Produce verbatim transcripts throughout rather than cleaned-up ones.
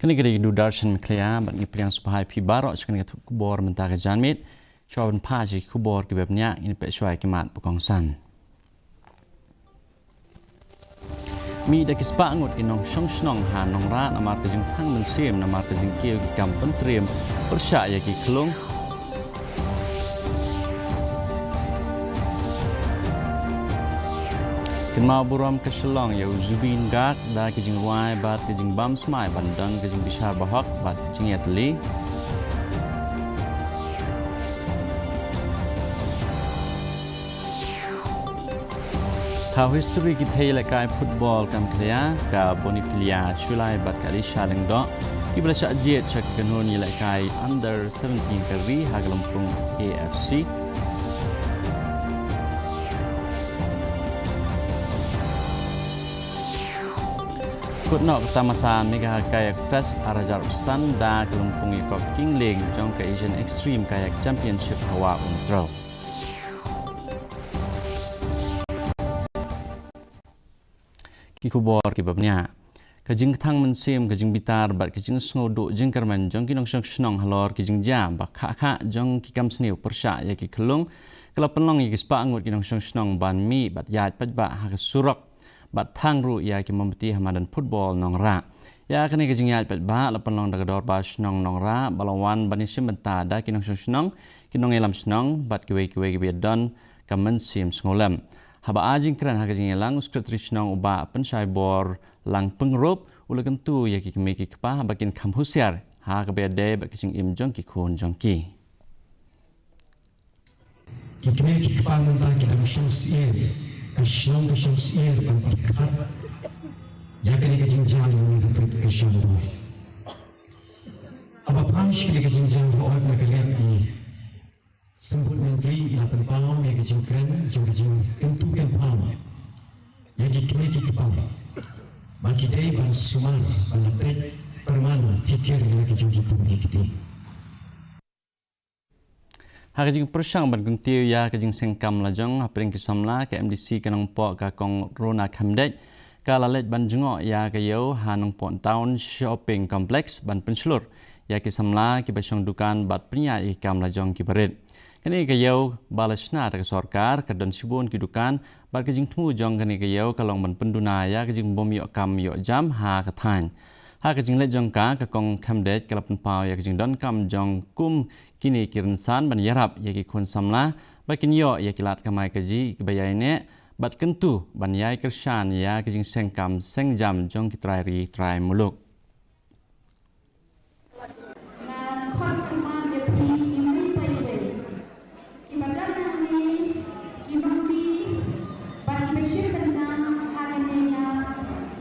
Kane ka dei ka Doordarshan Meghalaya, bad ngi pdiang sngewbha ïa phi baroh sha kane ka thup khubor mynta ka janmiet. Shuwa ban phai sha ki khubor kiba bniah, ngin peit shuwa ïa ki mat ba kongsan. Mih da ki spah ngut ki nongshong shnong ha Nongrah namar ka jingthang mynsiem namar ka jingkiew ki kam pyntriem pyrshah ïa ki khyllung. Kynmaw burom ka Shillong ïa u Zubeen Garg da ka jingrwai bad ka jingbam smai ban don ka jingbishar bahok bad jingïatylli. Thaw history ki thei ïalehkai football ka Meghalaya, ka Bonifillia Shullai bad ka Alisha Lyngdoh kiba la shah jied sha ka kynhun ïalehkai under seventeen ka ri ha ka lympung A F C. Kut noh ka tamasa Megha Kayak Fest ar hajar arphew san da ka lympung ïakop kynglieng jong ka Asian Extreme Kayak Championship ha Wah Umtrew. Ki khubor kiba bniah. Ka jingthang mynsiem, ka jingbitar bad ka jingsngewduh jingkyrmen jong ki nongshong shnong halor ki jingjia ba khah khah jong ki kam sniew pyrshah ïa ki khyllung ka la pynlong ïa ki spah ngut ki nongshong shnong ban mih bad ïaid paidbah ha ka surok bad thang ruh ïa ki mombati ha madan football Nongrah. Ïa kane ka jingïaid paidbah la pynlong da ka Dorbar Shnong Nongrah ba la wan ban ïashim bynta da ki nongshong shnong, ki nongïalam shnong bad kiwei kiwei kiba ïadon ka mynsiem sngewlem. Haba ai jingkren ha ka jingïalang, u Secretary Shnong u Bah Pynshaibor Langpyngrope u la kyntu ïa ki kmie ki kpa ba kin kham husiar ha kaba ïadei bad ka jingim jong ki khun jong ki. Ki kmie ki kpa mynta ki dang shong syier, ka shnong ka shong syier ban pyrkhat ïa kane ka jingjia jong ngi ha pyrkhat ka shnong. Haba pang shi kane ka jingjia hooid na ka liang i Symbud Myntri i la pynpaw ïa ka jingkren jong ka jingkyntu kynpaw ïa ki kmie ki kpa ba ki dei ban sumar ban peit pyrman pyrkhat ïa ki jong ki kum ki kti. Ha ka jingpyrshang ban kyntiew ïa ka jingseng kam lajong hapdeng ki samla, ka M D C ka Nongpoh ka Kong Rona Khymdeit ka la leit ban jngoh ïa ka ïew ha Nongpoh Town Shopping Complex ban pynshlur ïa ki samla kiba shong dukan bad pynïaid ïa ki kam lajong kiba rit. Kane ka ïew ba la shna da ka sorkar ka don shibun ki dukan bad ka jingthmu jong kane ka ïew ka long ban pynduna ïa ka jingbym ïoh kam ïoh jam ha ka thaiñ. Ha ka jingleit jong ka, ka Kong Khymdeit ka la pynpaw ïa ka jingdonkam jong kum kine ki rynsan ban ïarap ïa ki khun samla ba kin ïoh ïa ki lad kamai kajih kiba ïaineh bad kyntu ban ïai kyrshan ïa ka jingseng kam seng jam jong ki trai ri trai muluk. Nga khot kyrpad ïa phi iwei pa iwei. Kiba don hangne, ki nongmih, bad kiba shim bynta ha kane ka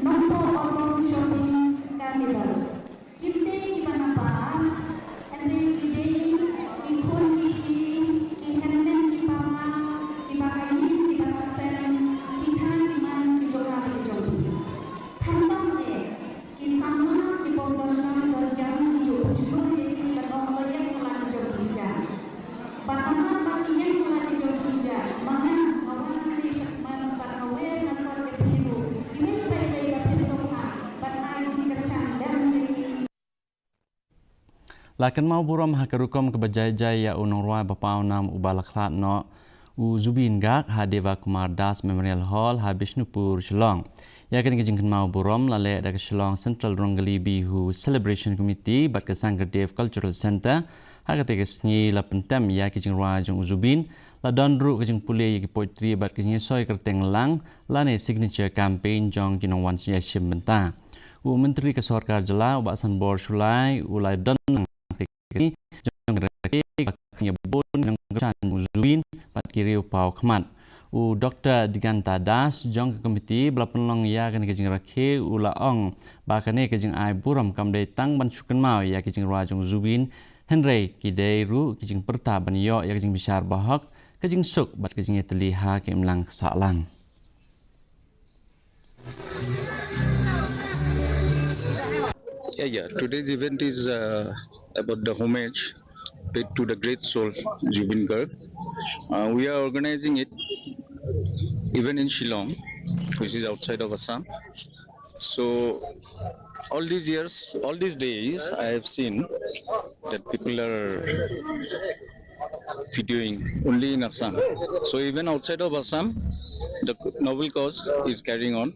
Nongpoh Ormond Shopping Carnival. Kim dei kiba nabar, hynrei ki dei ki khun ki kti, ki hynmen ki para, kiba ka ïing kiba ka sem, ki kha ki man ki jong nga bad ki jong phi. Khamtam eh, ki samla ki bym don kam don jam ki ju pynshlur ïa ki ban ong ba ïeng la ki jong ki jan. Bad namar ba ki ïeng la ki jong ki jan, ma nga nga wan hangne shakhmat bad nga wer nga khot ïa phi ruh, iwei pa iwei ba phin sngewbha ban ai jingkyrshan lem ïa ki. La kynmaw burom ha ka rukom kaba jai jai ïa u nongrwai ba pawnam uba la khlad noh u Zubeen Garg ha Deva Kumar Das Memorial Hall ha Bishnupur, Shillong. Ïa kane ka jingkynmaw burom la leh da ka Shillong Central Rongali Bihu Celebration Committee bad ka Sankardev Cultural Centre. Ha kata ka sngi la pyntem ïa ka jingrwai jong u Zubeen, la don ruh ka jingpule ïa ki poetry bad ka jingsoi kyrteng lang lane signature campaign jong ki nongwan ïashim bynta. U Myntri ka Sorkar Jylla u Bah Sanbor Shullai u la don lang ka jong ka rakhe ka ïa bun nongkyrshan u Zubeen bad ki riew paw khmat. U Doktor Diganta Das jong ka komiti ba la pynlong ïa kane ka jingrakhe u la ong ba kane ka jingai burom kam dei tang ban shu kynmaw ïa ka jingrwai jong u Zubeen, hynrei ki dei ruh ki jingpyrta ban ïoh ïa ka jingbishar bahok, ka jingsuk bad ka jingïatylli ha ka imlang ka sahlang. Yeah, yeah. Today's event is uh, about the homage paid to the great soul Zubeen Garg. Uh, we are organizing it even in Shillong, which is outside of Assam. So all these years, all these days, I have seen that people are videoing only in Assam. So even outside of Assam, the noble cause is carrying on.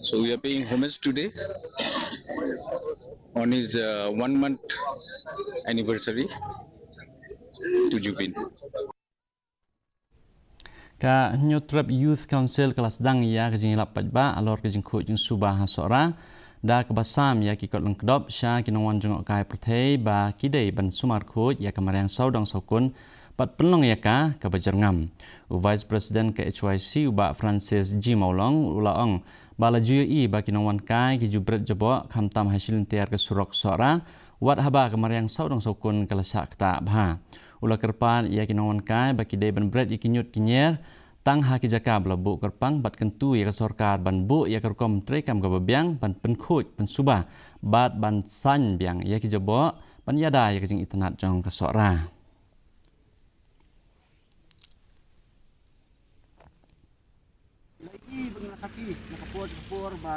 So we are paying homage today on his uh, one month anniversary to Jubin. Ka Hynñiewtrep Youth Council ka la sdang ïa ka jingïalap paidbah halor ka jingkhuid jingsuba ha Sohra, da kaba sam ïa ki kot lyngkdop sha ki nongwan jngohkai pyrthei ba ki dei ban sumar khuid ïa ka mariang sawdong sawkun bad pynlong ïa ka kaba jyrngam. U Vice President ka H Y C, u Bah Francis G Mawlong, u la ong ba la ju ïohi ba ki nongwan kai ki ju bret jaboh khamtam ha shilynter ka surok Sohra, wat haba ka mariang sawdong sawkun ka la shah ktah bha. U la kyrpad ïa ki nongwan kai ba ki dei ban bret ïa ki ñiut ki ñier tang ha ki jaka ba la buh kyrpang bad kyntu ïa ka sorkar ban buh ïa ka rukom treikam kaba biang ban pynkhuid pynsuba bad ban saiñ biang ïa ki jaboh ban ïada ïa ka jingitynnad jong ka Sohra. Ngi la ïohi bad ngi la sakhi na ka por sha ka por ba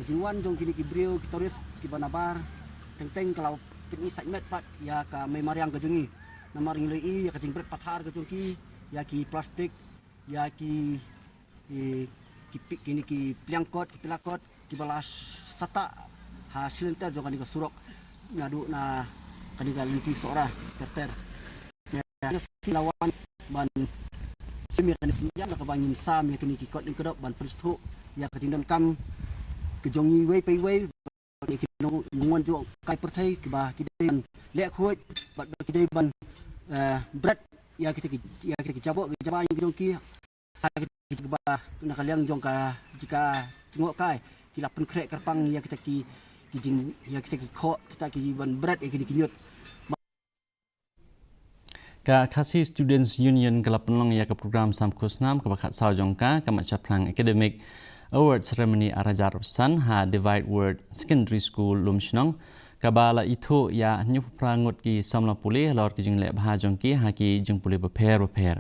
ka jingwan jong kine ki briew ki tourist kiba nabar teng teng ka la pyni sait met pat ïa ka mei mariang ka jong ngi. Namar ngi la ïohi ïa ka jingbret pathar ka jong ki, ïa ki plastik, ïa ki, ki, ki pi-, kine ki pliang kot, ki pila kot kiba la satah ha shilynter jong kane ka surok naduh na kane ka lynti Sohra ter ter. Ïa, ïa ki la wan ban shim ïa kane ka synjam na kaba ngin sam ïa kine ki kot lyngkdop ban pynsngewthuh ïa ka jingdonkam ka jong ngi iwei pa iwei, ïa ki nong-, nongwan jngohkai pyrthei kiba ki dei ban leh khuid bad ba ki dei ban, eh, bret ïa kita ki, ïa kita ki jaboh ki jaba jong ki, ha kita ki jaka ba na ka liang jong ka jaka jngohkai ki la pynkhreh kyrpang ïa kita ki, ki jing, ïa kita ki khoh, kita ki ban bret ïa kine ki ñiut. Ka Khasi Students Union ka la pynlong ïa ka program sam khusnam kaba khatsaw jong ka, ka Mat Shaphrang Academic Award Ceremony ar hajar arphew san ha Divide Word Secondary School, Lumshnong, kaba la ithuh ïa hynñiewphew phra ngut ki samla pule halor ki jingleh bha jong ki ha ki jingpule bapher bapher.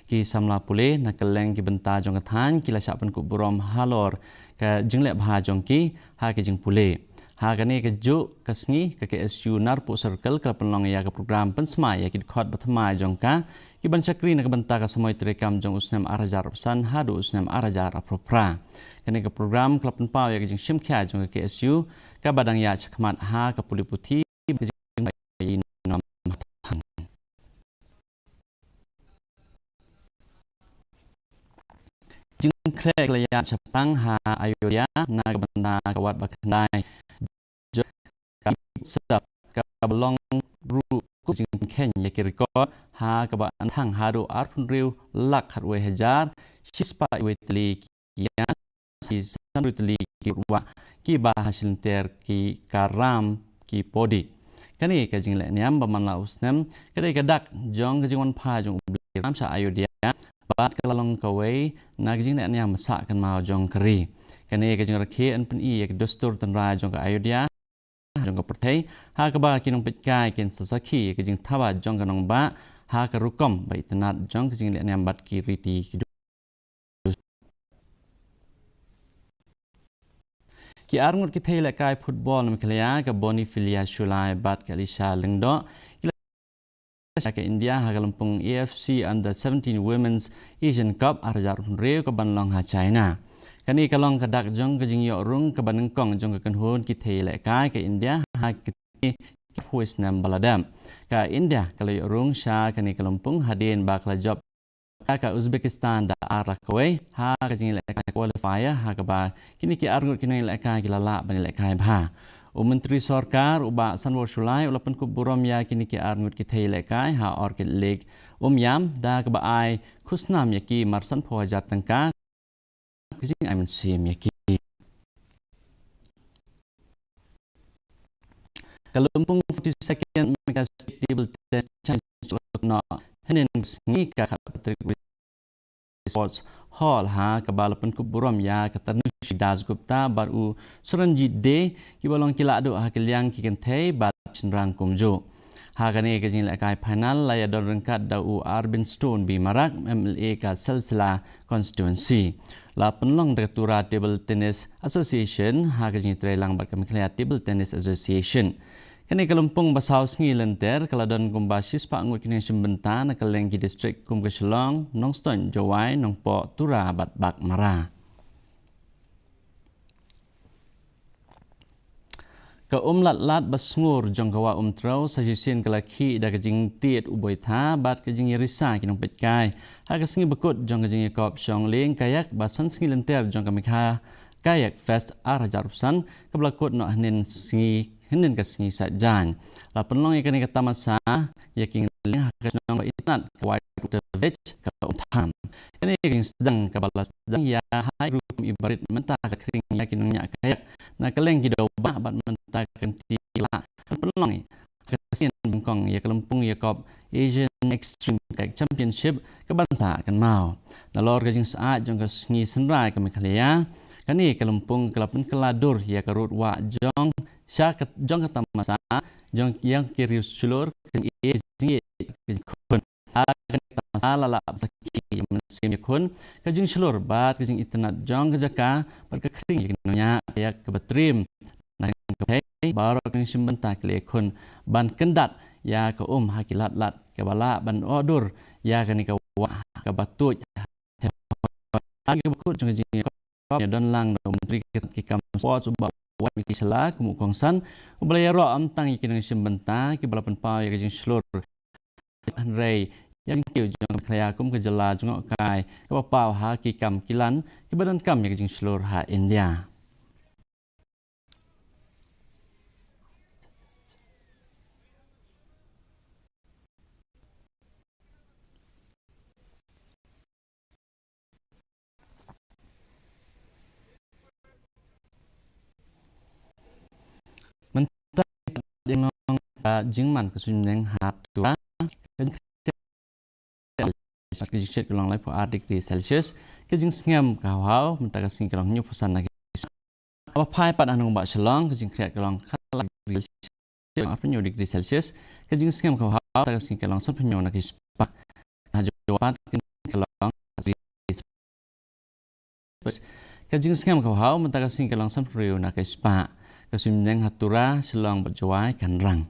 Ki samla pule na kylleng ki bynta jong ka thaiñ ki la shah pynkup burom halor ka jingleh bha jong ki ha ki jingpule. Ha kane kajuh ka sngi, ka K S U Narpuh Circle ka la pynlong ïa ka program pynsmai ïa ki dkhot ba thymmai jong ka, ki ban shakri na ka bynta ka samoi treikam jong u snem ar hajar arphew san haduh u snem ar hajar arphew phra. Kane ka program ka la pynpaw ïa ka jingshim khia jong ka K S U kaba dang ïaid shakhmat ha ka pule puthi, ka jingbaïainguh. Jingkhleh ka la ïaid shaphang ha Ayodhya na ka bynta ka wat ba khyndai jong ka Utsav, kaba long ruh kum ka jingpynkheiñ ïa ki record ha kaba yn thang haduh arphew hynriew lak khatwei hajar shispah wei tylli ki ïa, shi sanphew tylli ki wah kiba ha shilynter ki karam ki podi. Kane ka jingleh niam ba man la u snem ka dei ka dak jong ka jingwan phai jong u Blei Ram sha Ayodhya bad ka la long kawei na ka jingleh niam ba sah kynmaw jong ka ri. Kane ka jingrakhe yn pyni ïa ka dustur tynrai jong ka Ayodhya, jong ka pyrthei, ha kaba ki nongpeitkai kin sa sakhi ïa ka jingthaba jong ka nongbah ha ka rukom ba itynnad jong ka jingleh niam bad ki riti ki dustur. Ki arngut ki thei lehkai football na Meghalaya, ka Bonnie Philia Shullai bad ka Alisha Lyngdoh, ki la sha ka India ha ka lympung A F C Under seventeen Women's Asian Cup ar hajar arphew hynriew ka ban long ha China. Kane ka long ka dak jong ka jingïoh rung kaba nyngkong jong ka kynhun ki thei lehkai ka India ha kine ki arphew snem ba la dep. Ka India ka la ïoh rung sha kane ka lympung hadien ba ka la jop ïa ka Uzbekistan da ar lak kawei ha ka jinglehkai qualifier, ha kaba kine ki arngut ki nonglehkai ki la lah ban lehkai bha. U Myntri Sorkar, u Bah Sanwar Shullai, u la pynkup burom ïa kine ki arngut ki thei lehkai ha Orchid Lake Umiam da kaba ai khusnam ïa ki mar sanphew hajar tyngka ka jingai mynsiem ïa ki. Ka lympung forty-second Megha State Table Tennis Challenge, hynnin ka sngi ka khatphra tarik Sports Hall, ha kaba la pynkup burom ïa ka Tanushi Dasgupta bad u Suranjit Dey, kiba long ki lahduh ha ka liang ki kynthei bad shynrang kumjuh. Ha kane ka jingïalehkai final la ïadon ryngkat da u Arbin Stone B Marak, M L A ka Silsila Constituency. La pynlong da ka Tura Table Tennis Association ha ka jingïatreilang bad ka Meghalaya Table Tennis Association. Kane ka lympung ba saw sngi lynter ka la don kumba shispah ngut ki nongshim bynta na kylleng ki district kum ka Shillong, Nongstoiñ, Jowai, Nongpoh, Tura bad Baghmara. Ka um lad lad ba sngur jong ka Wah Umtrew sa shisien ka la khih da ka jingtied u boitha bad ka jingïarisa ki nongpeitkai ha ka sngi bakut jong ka jingïakop shong lieng kayak ba san sngi lynter jong ka Megha Kayak Fest ar hajar arphew san kaba la kut noh hynnin sngi, hynnin ka sngi Saitjaiñ. La pynlong ïa kane ka tamasa ïa ki ngi lieng ha ka shnong ba itynnad ka Whitewater Village ka Umtham. Kane ka jingsdang kaba la sdang ïa ha i bru kum i barit mynta ka khring ïa ki nongñiah kayak na kylleng ki dewbah bad mynta ka kynti la pynlong ha ka sien nyngkong ïa ka lympung ïakop Asian Extreme Kayak Championship kaban sah kynmaw. Nalor ka jingsyaid jong ka sngi synrai ka Meghalaya, kane ka lympung ka la pynkylla dur ïa ka rud wah jong sha ka, jong ka tamasa jong ïa ki riewshlur ka jingïeit ka jingkhun. Ha kane ka tamasa la lah sakhi ïa ka mynsiem ïakhun, ka jingshlur bad ka jingitynnad jong ka jaka bad ka khring ïa ki nongñiah kayak kaba triem. Na ka pyrthei baroh ki nongshim bynta ki la ïakhun ban kyndat ïa ka um ha ki lad lad kaba lah ban ïoh dur ïa kane ka wah kaba tuid. Ha kaba kut jong ka jingïakop ïadon lang da u Myntri ki kam sports u Bah Wailadmiki Shylla kum u kongsan uba la ïaroh ym tang ïa ki nongshim bynta kiba la pynpaw ïa ka jingshlur hynrei ïa ka jingkiew jong ka Meghalaya kum ka jylla jngohkai kaba paw ha ki kam ki lan kiba donkam ïa ka jingshlur ha India. Mynta ka jingman ka suiñ bneng ha Tura ka jingshit ka long laiphew ar degree Celsius, ka jingsngem ka hawhaw mynta ka sngi ka long hynñiewphew san na ki Haba phai pat ha nongbah Shillong ka jingkhriat ka long khatphra degree Celsius, arphew hynñiew degree Celsius, ka jingsngem ka hawhaw mynta ka sngi ka long sanphew hynñiew na ki spah. Ha Jowai pat ka jingkhriat ka long ka jingsngem ka hawhaw mynta ka sngi ka long sanphew hynriew na ki spah. Ka suiñ bneng ha Tura, Shillong bad Jowai kan rang.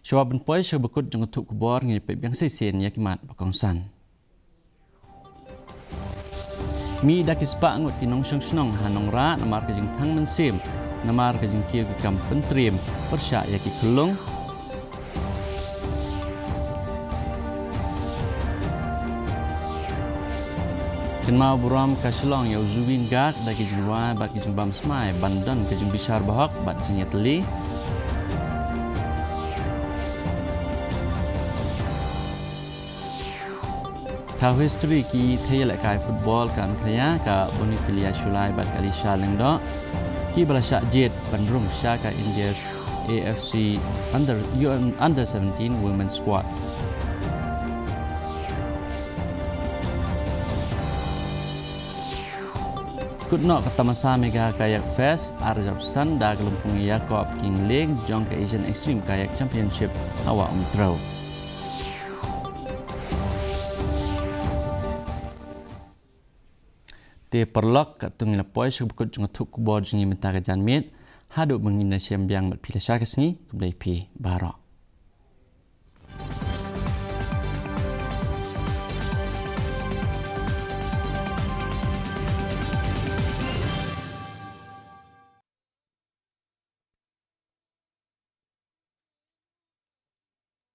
Shuwa ban poi sha kaba kut jong ka thup khubor ngin ïa peit biang shisien ïa ki mat ba kongsan. Mih da ki spah ngut ki nongshong shnong ha Nongrah namar ka jingthang mynsiem namar ka jingkiew ki kam pyntriem pyrshah ïa ki khyllung. Kynmaw burom ka Shillong ïa u Zubeen Garg da ki jingrwai bad ki jingbam smai ban don ka jingbishar bahok bad jingïatylli. Thaw history ki thei ïalehkai football ka Meghalaya ka Bonifillia Shullai bad ka Alisha Lyngdoh kiba la shah jied ban rung sha ka India's A F C under, U M, under seventeen women's squad. Kut noh ka tamasa Megha Kayak Fest ar hajar arphew san da ka lympung ïakop ki ngi lieng jong ka Asian Extreme Kayak Championship ha Wah Umtrew. Te paralok, katto ngi la poi sha kaba kut jong ka thup khubor jong ngi mynta ka janmiet. Haduh ba ngin ïashem biang bad phi lashai ka sngi, khublei phi baroh.